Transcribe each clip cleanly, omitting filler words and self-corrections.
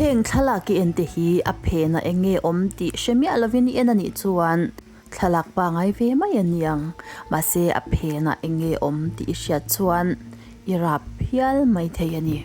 Heng thlalak i en te hi a phena eng nge awm tih hre miah lovin i en a nih chuan thlalak pangai ve mai a ni ang. Mahse a phena eng nge awm tih i hriat chuan i rap hial mai thei a ni.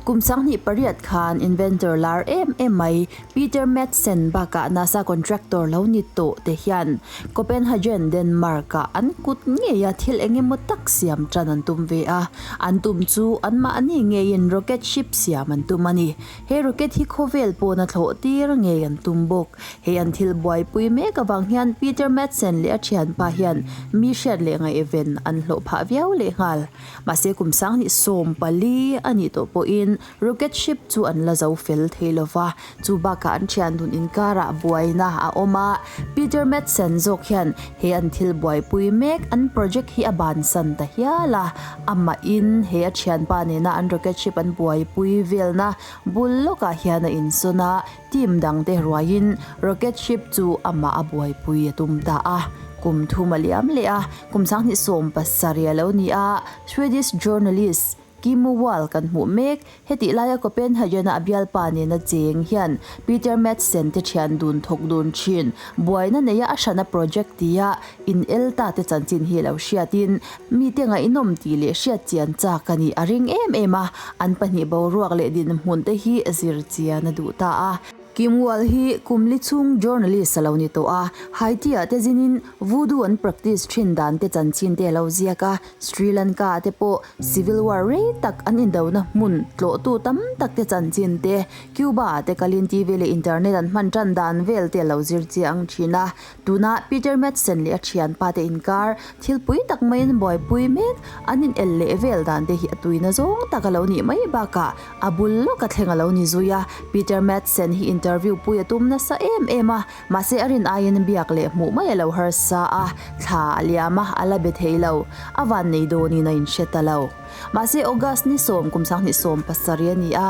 Kum 28 khan inventor lar em em mai Peter Madsen bakah NASA contractor lo ni tawh te hian Copenhagen, Denmark-ah an kut ngeia thil eng emaw tak siam tan an tum ve a. An tum chu anmahni ngeiin rocket ship siam an tum a ni. He rocket hi khawvel pawna thlawh tir ngei an tum bawk. Hei an thil buaipui mek avang hian Peter Madsen leh a thianpa hian mi hriat leh ngaihven an hlawh phah viau lehnghal. Mahse kum 2014 a nih tawh pawhin rocket ship chu an la zo fel thei lo va, chu bakah an thian dun inkarah buaina a awm a, Peter Madsen zawk hian he an thil buaipui mek an project hi a bansan ta hial a, amahin he a thianpa nena an rocket ship an buaipui velna bul lawkah hian a insawn a, Team dangte ruaiin rocket ship chu amah a buaipui a tum ta a. Kum thum a liam leh a, kum 2017 a lo ni a, Swedish journalist Kim Wall kan hmuh mek. Hetih laia Copenhagen-a a bialpa nena cheng hian Peter Madsen te thian dun thawk dun thin. Buaina neia a hrana project tia in el ta te chanchin hi lo hriatin mite ngaihnawm tih leh hriat chian chak a nih a ring em em a, an pahnih boruak leh dinhmun te hi zir chian a duh ta a. Kim Wall hi kum li chhung journalist a lo ni tawh a, Haiti-ah te zinin voodoo an practice thin dan te chanchin te a lo ziak a, Sri Lanka-ah te pawh civil war rei tak an indona hmun tlawhtu tam tak te chanchin te, Cuba-ah te kalin TV leh internet an hman tan dan vel te a lo zir chiang thin a. Tuna Peter Madsen leh a thianpa te inkar thil pui tak maiin buaipui mek an in el leh vel dan te hi a tuina zawng tak a lo nih mai bakah a bul lawk a thleng a lo ni zui a. Peter Madsen hi interview pui a tum nasa em em a, mahse a rin aiin biak leh hmuh mai a lo harsa a, thla a liam a, a la be thei lo. A vannei dawnin a inhre ta lo. Mahse August ni sawm kum 2017 a ni a.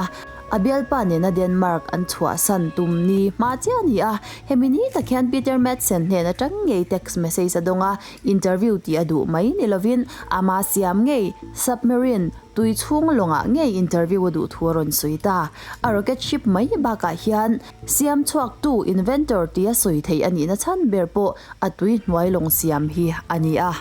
A bialpa nena Denmark an chhuahsan tum ni hma chiah a ni a, hemi ni tak hian Peter Madsen hnen atang ngei text message a dawng a, interview tih a duh mai ni lovin ama siam ngei submarine tui chhung lawngah ngei interview a duh thu a rawn sawi ta. A rocket ship mai bakah hian siam chhuaktu, inventor, tia sawi theih a nihna chhan ber pawh a tui hnuai lawng siam hi a ni a.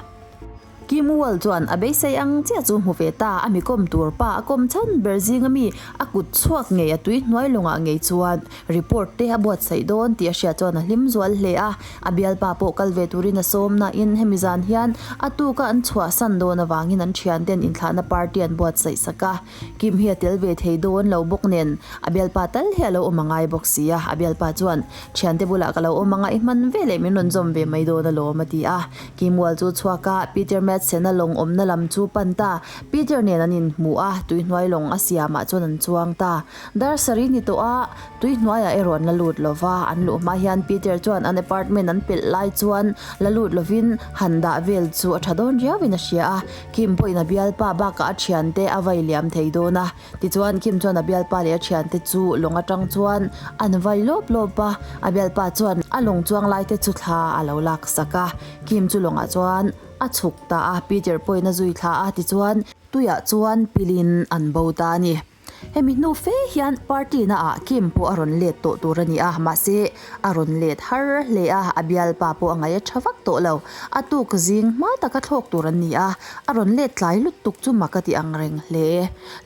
Kim Wall chuan a beisei ang chiah chu hmu ve ta, a mi kawm tur pa a kawm chhan ber zinga mi a kut chhuak ngei a tui hnuai lawngah ngei chuan report te a buatsaih dawn tih a hriat chuan a hlim zual hle a, a bialpa pawh kal ve turin a sawm nain hemi zan hian a tuka an chhuahsan dawn avangin an thianten inthlahna party an buatsaih sak a, Kim hi a tel ve thei dawn lo bawk nen a bialpa tal hi a lo awm a ngai bawk si a, a bialpa chuan thiante bulah ka lo awm anga i hman veleh min rawn zawm ve mai dawn alawm a ti a. Kim Wall chu chhuak a, Peter Madsen-a lawng awmna lam chu pan ta. Peter nen an inhmu a, tuihnuai lawng a siamah chuan an chuang ta. Dar sarih ni tawh a, tuihnuaiah erawh an la lut lo va, an luh hma hian Peter chuan an apartment an pelh lai chuan la lut lovin han dah vel chu a tha dawn riauin a hria a. Kim pawhin a bialpa bakah a thiante a vai liam thei dawn a. Tichuan Kim chuan a bialpa leh a thiante chu lawng atang chuan an vai lawp lawp a, a bialpa chuan a lawng chuang lai te chu thla a lo lak sak a. Kim chu lawngah chuan a chhuk ta a, Peter pawhin a zui thla a, tichuan tuiah chuan pilin an bo ta a ni. Hemi hnu fe hian party na ah Kim pawh a rawn let tawh tur a ni a, mahse a rawn let har hle a, a bialpa pawh a ngaih a tha vak tawh lo. A tuk zing hma taka thlawk tur an ni a, a rawn let tlai lutuk chu mak a ti ang reng hle.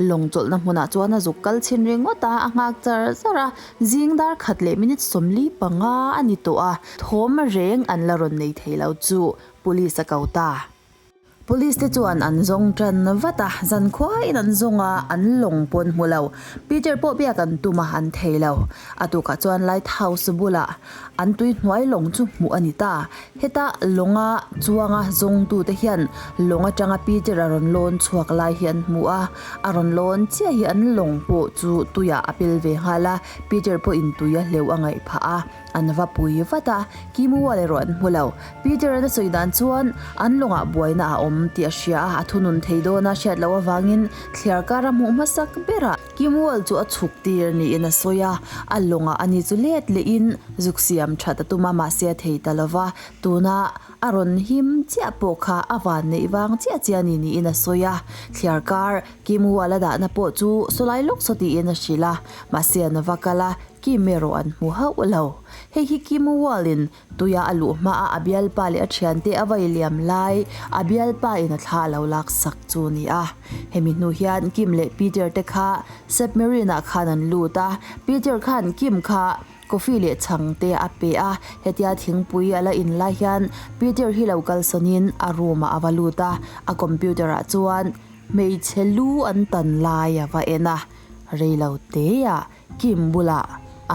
Lawng chawlhna hmunah chuan a zuk kal chhin ringawt a, a nghak char char a, zing dar khat leh minute 45 a ni tawh a, thawm reng an la rawn nei thei lo chu police a ko ta. Police te chuan an zawng tan vat a, zankhuain an zawng a, an lawng pawh an hmu lo. Peter pawh biak an tum a, an thei lo. A tukah chuan lighthouse bulah an tui hnuai lawng chu hmuh a ni ta. Heta lawnga chuanga zawngtute hian lawng atanga Peter a rawn lawn chhuak lai hi an hmu a, a rawn lawn chiah hi an lawng pawh chu tuiah a pel ve nghal a, Peter pawhin tui a hleuh a ngaih phah a. An va pui vat a, Kim Wall erawh an hmu lo. Peter-a'n a sawi dan chuan an lawngah buaina a awm. awm tih a hria a, a thunun thei dawn a hriat loh avangin thliar kar a hmuh hmasak berah Kim Wall chu a chhuk tir niin a sawi a, a lawngah ani chu let lehin zuk siam that a tum a, mahse a thei ta lova, tuna a rawn him chiah pawh kha a van neih vang chiah chiah a ni niin a sawi a, thliar kar Kim Wall a dahna pawh chu sawlai lawk saw tiin a hrilh a, mahse an va kal a, Kim erawh an hmu hauh lo. Hei hi Kim Wall in Tuia a luh hmaa a bialpa leh a thiante a vai liam lai a bialpa in a thla a lo lak sak chu a ni a. Hemi hnu hian Kim leh Peter te kha submarine ah khan an lut a, Peter khan Kim kha coffee leh chhang te a pe a, hetia thingpui a la in lai hian Peter hi lo kalsawn in a room ah a va lut a, a computer ah chuan hmeichhe lu an tan lai a va en a, reilo te ah Kim bulah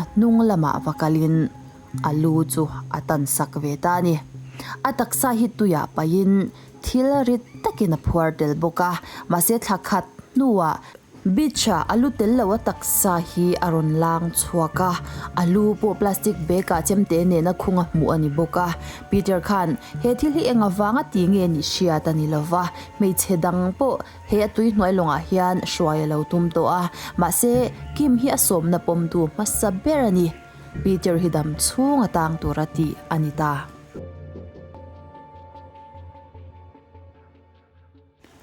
a hnung lamah va kalin a lu chu a tan sak ve ta a ni. A taksa hi tuiah pahin thil rit takin a phuar tel bawk a, mahse thla khat hnuah beach-ah a lu tel lo a taksa hi a rawn lang chhuak a, a lu pawh plastic bag-ah chemte nena khung a hmuh a ni bawk a. Peter khan he thil hi eng avanga ti nge nih hriat a ni lova, hmeichhe dang pawh He a tui hnuai lawngah hian hruai a lo tum tawh a, mahse Kim hi a sawmna pawmtu hmasa ber a ni. Peter hi dam chhung a tang tura tih a ni ta.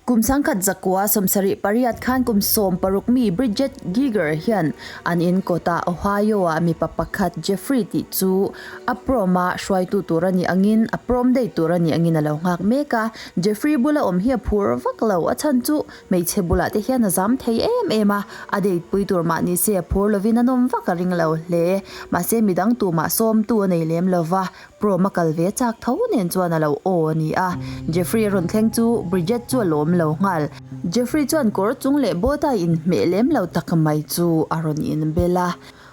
Kum sangkhat zakua 78 khan kum 16 mi Bridget Giger hian an in kawtah Ohio-ah mipa pakhat Jeffrey tih chu a prom-a hruaitu tur a nih angin a prom date tur a nih angin a lo nghak mek a. Jeffrey bula awm hi a phur vak lo, a chhan chu hmeichhe bulah te hian a zam thei em em a, a date pui tur mah ni se a phur lovin a nawm vak a ring lo hle. Mahse midang tumah sawmtu a nei lem lo va, prom a kal ve chak tho nen chuan a lo aw a ni a. Jeffrey a rawn thleng chu Bridget chu a lawm lo nghal. Jeffrey chuan kawr chung leh bow tie inhmeh lem lo tak mai chu a rawn inbel a.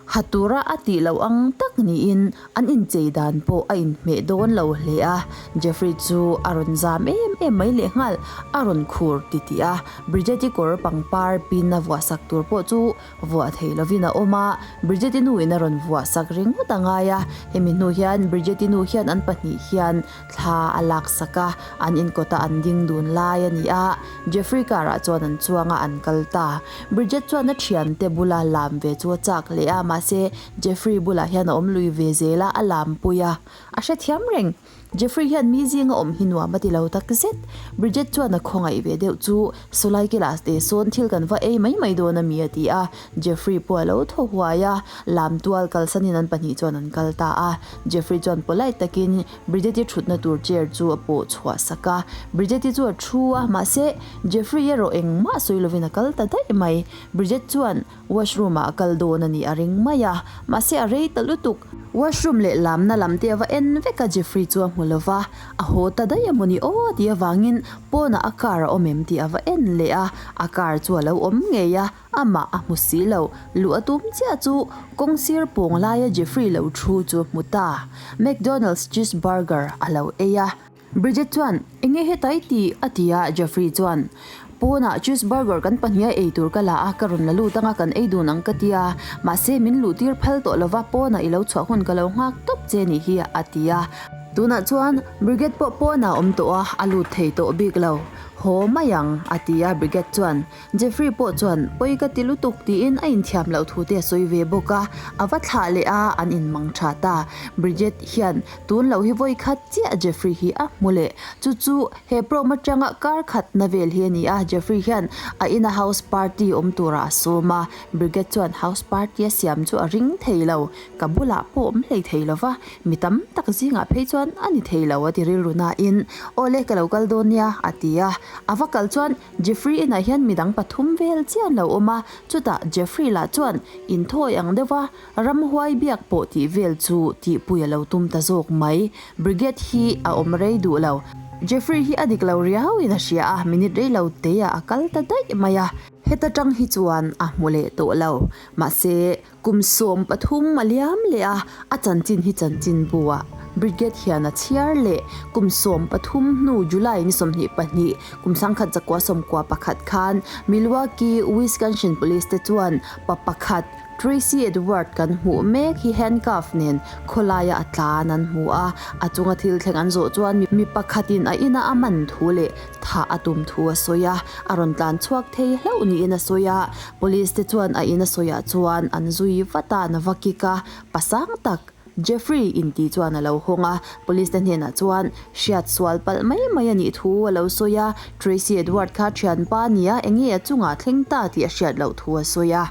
Ha tura a tih loh ang tak niin an inchei dan pawh a inhmeh dawn lo hle a, Jeffrey chu a rawn zam em em mai lehnghal, a rawn khur titih a, Bridget-i kawr pangpar pin a vuahsak tur pawh chu vuah thei lovin a awm a, Bridget-i nuin a rawn vuahsak ringawt a ngai a, hemi hnu hian Bridget-i nu hian an pahnih hian thla a laksak a, an inkawta an ding dun lai a ni a, Jeffrey car ah chuan an chuang a, an kal ta. Bridget chuan a thiante bula lam ve chu a chak hle a, mahse Jeffrey bulah hian a awm lui ve zel a, a lam pui a, a hrethiam reng. Jeffrey hian mi zinga awm hi nuam a ti lo tak zet. Bridget chuan a khawngaih ve deuh chu, Sawlai kilah te sawn thil kan va ei mai mai dawn a mi a ti a, Jeffrey pawh a lo thaw huai a, lam tual kalsanin an pahnih chuan an kal ta a. Jeffrey chuan polite takin Bridget-i thutna tur chair chu a pawh chhuah sak a, Bridget-i chu a thu a, mahse Jeffrey erawh engmah sawi lovin a kal ta daih mai. Bridget chuan washroom ah a kal dawn a nih a ring mai a, mahse a rei ta lutuk. Washroom leh lamna lam te a va en vek a, Jeffrey chu a hmu lo va, a haw ta daih a maw ni aw tih avangin pawnah a car a awm em tih a va en leh a, a car chu a lo awm ngei a, amah a hmu si lo. Luh a tum chiah chu kawng sir pawng laia Jeffrey lo thu chu a hmu ta. McDonald's cheeseburger a lo ei a. Bridget chuan, Enge hetai tih? a ti a, Jeffrey chuan, Pawnah cheeseburger kan pahniha ei tur ka la a, ka rawn la lut anga kan ei dun ang ka ti a, mahse min luh tir phal tawh lova pawnah i lo chhuah hun ka lo nghak tawp che nih hi, a ti a. Tunah chuan Bridget pawh pawnah a awm tawh a, a lut thei tawh bik lo. Haw mai ang, a ti a, Bridget chuan, Jeffrey pawh chuan, Pawi ka ti lutuk tiin a inthiam loh thu te a sawi ve bawk a, a va thlah leh a, an inmang tha ta. Bridget hian tun lo hi vawi khat chiah Jeffrey hi a hmu leh. Chu chu he prom atanga kar khat na vel hi a ni a, Jeffrey hian a ina house party awm turah a sawm a, Bridget chuan house party a siam chu a ring thei lo, ka bulah pawh awm hlei thei lo va, mi tam tak zingah phei chuan a ni thei lo a ti rilru nain, Awle ka lo kal dawn nia a ti a, a va kal chuan Jeffrey inah hian midang pathum vel chiah an lo awm a, chutah Jeffrey lah chuan inthawi ang deuh a, ramhuai biak pawh tih vel chu tihpui a lo tum ta zawk mai. Brigade hi a awm rei duh lo. Jeffrey hi a dik lo riau in a hria a, minute rei lo te ah a kal ta daih mai a. Heta tang hi chuan a hmu leh tawh lo. Mahse, Kum 13 a liam leh a, a chanchin hi chanchin bu ah Brigade hian a chhiar leh. Kum 13 hnu July ni 22, kum 1991 khan Milwaukee, Wisconsin Police te chuan pa pakhat Tracy Edward kan hmuh mek hi handcuff nen khawlaia a tlan an hmu a, a chunga thil thleng an zawh chuan mi pakhatin a ina a man thu leh thah a tum thu a sawi a, a rawn tlan chhuak thei hlauh niin a sawi a. Police te chuan a ina sawiah chuan an zui vat a, an va kick a, pasang tak Jeffrey inti chuan a lo hawng a, Police te hnenah chuan hriat sual palh mai mai a nih thu a lo sawi a, Tracy Edward kha thianpa a nia, enge a chungah thleng ta tih a hriat loh thu a sawi a.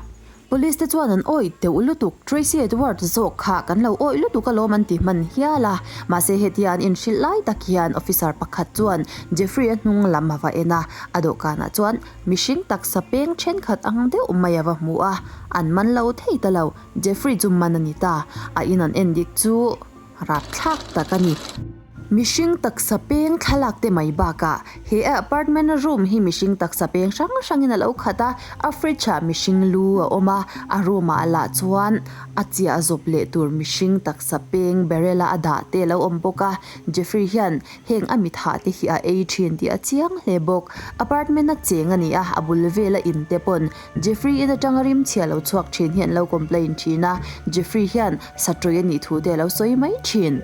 Police te chuan an awih deuh lutuk, Tracy Edward zawk kha kan lo awih lutuk alawm an ti hman hial a, mahse hetia an inhrilh lai tak hian officer pakhat chuan Jeffrey a hnung lam a va en a, a dawhkanah chuan mihring taksa peng thenkhat ang deuh mai a va hmu a, an man lo thei ta lo. Jeffrey chu man a ni ta, a in an en dik chu rapthlak tak a ni. Mihring taksa peng thlalak te mai bakah he a apartment room hi mihring taksa peng hrang hrangin a lo khat a, a fridge ah mihring lu a awm a, a room ah lah chuan a chiah zawp leh tur mihring taksa peng barrel a a dah te a lo awm bawk a, Jeffrey hian heng a mithah te hi a ei thin tih a chiang hle bawk. Apartment a cheng a ni a, a bul vela in te pawn Jeffrey in atanga rimchhia lo chhuak thin hi an lo complain thin a, Jeffrey hian satawih a nih thu te a lo sawi mai thin.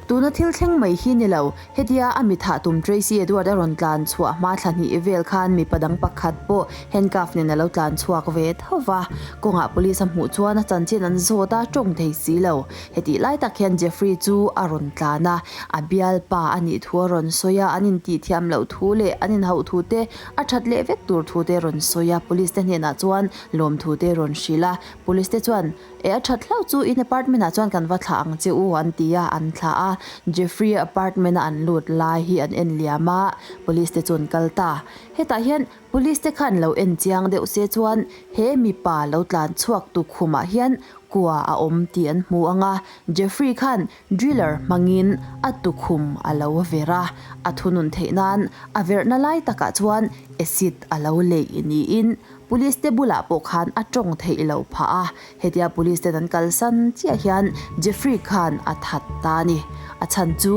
Tuna thil thleng mai hi ni lo, hetia a mithah tum Tracy Edward a rawn tlan chhuah hma thla hnih vel khan mipa dang pakhat pawh handcuff nen a lo tlan chhuak ve tho va, kawngah police a hmuh chuan a chanchin an zawt a, tawng thei si lo. Hetih lai tak hian Jeffrey chu a rawn tlan a, a bialpa a nih thu a rawn sawi a, an intihthiam loh thu leh an inhauh thu te A that leh vek tur thu te rawn sawi a, police te hnenah chuan lawmthu te rawn hrilh a, police te chuan e a that hlauh chu in apartment ah chuan kan va thlah ang che u an ti a, an thlah a, Jeffrey a apartment a an lut lai hi an en liam a, police te chu an kal ta. Hetah hian police te khan lo en chiang deuh se chuan he mipa lo tlan chhuak tu khumah hian kua a awm tih an hmu ang a, Jeffrey khan Driller hmangin a tukhum a lo ver a, a thunun theih nan a verhna lai takah chuan acid a lo leih niin Police te bulah pawh khan a tawng theih lo phah a, hetia Police ten an kalsan chiah hian Jeffrey khan a that ta a ni. A chhan chu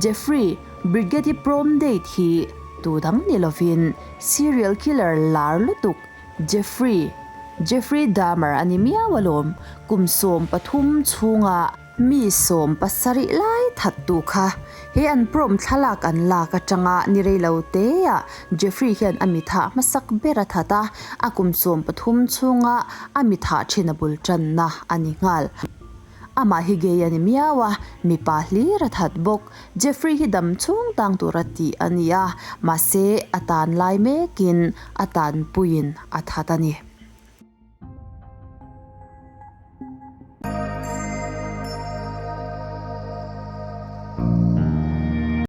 Jeffrey Brigade prom date hi tu dang ni lovin serial killer lar lutuk Jeffrey, Jeffrey Dahmer a ni miau alawm, kum 13 chhunga mi 17 lai thattu kha he an prom thlalak an lak atanga ni rei lo teah Jeffrey hian a mi thah hmasak ber a that a, a kum 13 chhunga a mi thah thin a bul tanna a ni nghal. Amah hi gay a ni miau a, mipa hlir a that bawk. Jeffrey hi dam chhung tang tura tih a ni a, mahse a tan lai mekin a tanpuiin a that a ni.